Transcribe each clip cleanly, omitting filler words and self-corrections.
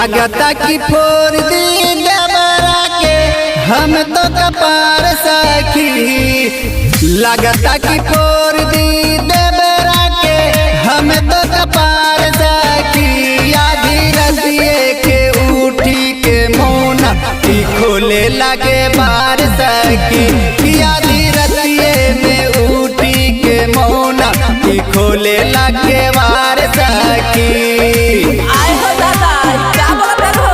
लागता कि फोड़ दी देवरा के हम तो कपार सखी। लागता कि फोड़ दी देवरा के हम तो कपार सखी। आधी रतिये के उठी के मोना की खोले लागे बार सखी। आधी रतिये में उठी के मोना की खोले लागे बार सखी। आए हो दादा, क्या बोलत हो?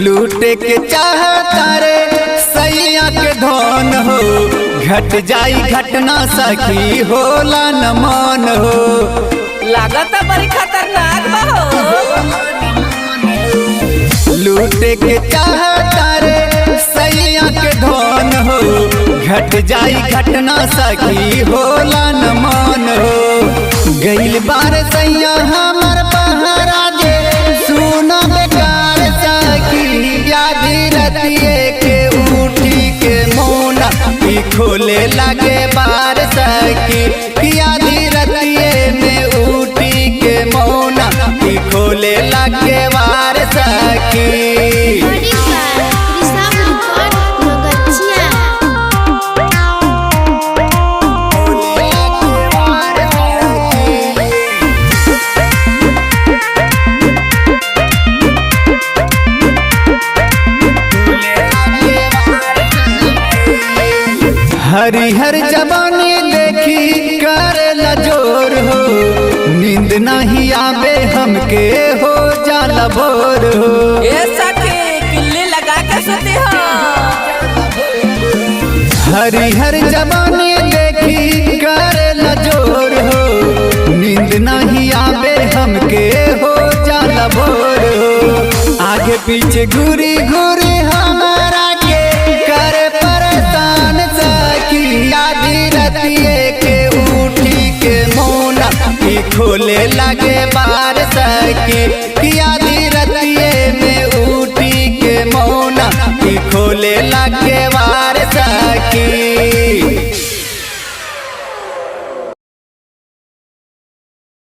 लूटे के चाहता रे सैया के धन हो, घट जाई घटना सखी होला न मन हो। लागत बड़ी खतरनाक बा हो। लूटे के चाहता रे सैया के धन हो, घट जाई घटना सखी होला न मन हो। गइल बार सैया हमर पहरा जे सुना बेकार सखी। आधी रतिये के उठी के मोना की खोले लागे बार सखी। आधी रतिये में उठी के मोना की खोले लागे बार सखी। हरिहर जवानी देखी करेला जोर हो, नींद नहीं आवे हमके हो जाला भोर हो। ए सखी, किल्ली लगा के सुती हो। हरिहर जवानी देखी करेला जोर हो, नींद नहीं आवे हमके हो जाला भोर हो। आगे पीछे घूरी घूरी हमारा के कर परेशान सखी। आधी रतिये के उठी के मोना की खोले लागे बार सखी। आधी